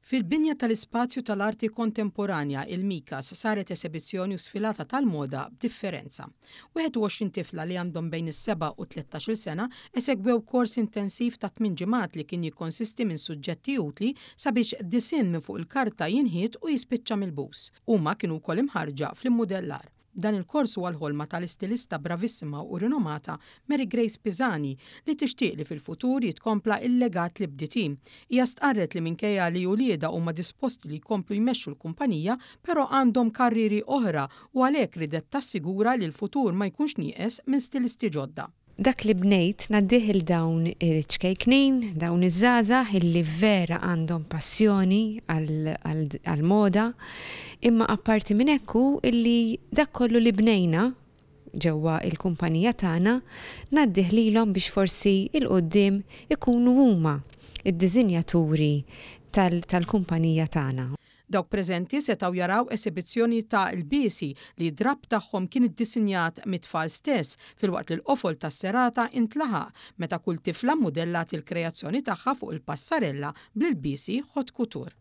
Fil-binja tal-Ispazju tal-Arti Kontemporanja, il-MICAS, saret esebizzjoni u sfilata tal-moda b'differenza. 21 tifla li għandhom bejn is-seba' u 13-il sena esegwew kors intensiv ta' tmien ġimgħat li kien jikkonsisti minn suġġetti utli sabiex disinn minn fuq il-karta jinħiet u jispiċċa milbus. Huma kienu wkoll imħarrġa fl-immudellar. Dan il-kors huwa l-ħolma tal-istilista bravissima u rinomata Mary Grace Pisani li tixtieq li fil-futur jitkompla il-legat li bdiet hi. Hija stqarret li minkejja li uliedha huma disposti li jkomplu jmexxu l-kumpanija però għandhom karrieri oħra u għalhekk riedet tassigura li l-futur ma jkunx nieqes minn stilisti ġodda. Dak li bnejt ngħaddih 'il dawn iċ-ċkejknin, dawn iż-żgħażagħ illi vera għandhom passjoni għall-moda, imma apparti minn hekk hu illi dak kollu li bnejna ġewwa l-kumpanija tagħna ngħaddih lilhom biex forsi 'l quddiem ikunu huma d-diżinjaturi tal-kumpanija tagħna. Dawk preżenti setgħu jaraw esibizzjoni ta' lbiesi li d-drapp tagħhom kien iddisinjat mit-tfal stess filwaqt li l-qofol tas-serata intlaħaq meta kull tifla mmudellat il-kreazzjoni tagħha fuq il-passarella bl-ilbiesi haute couture.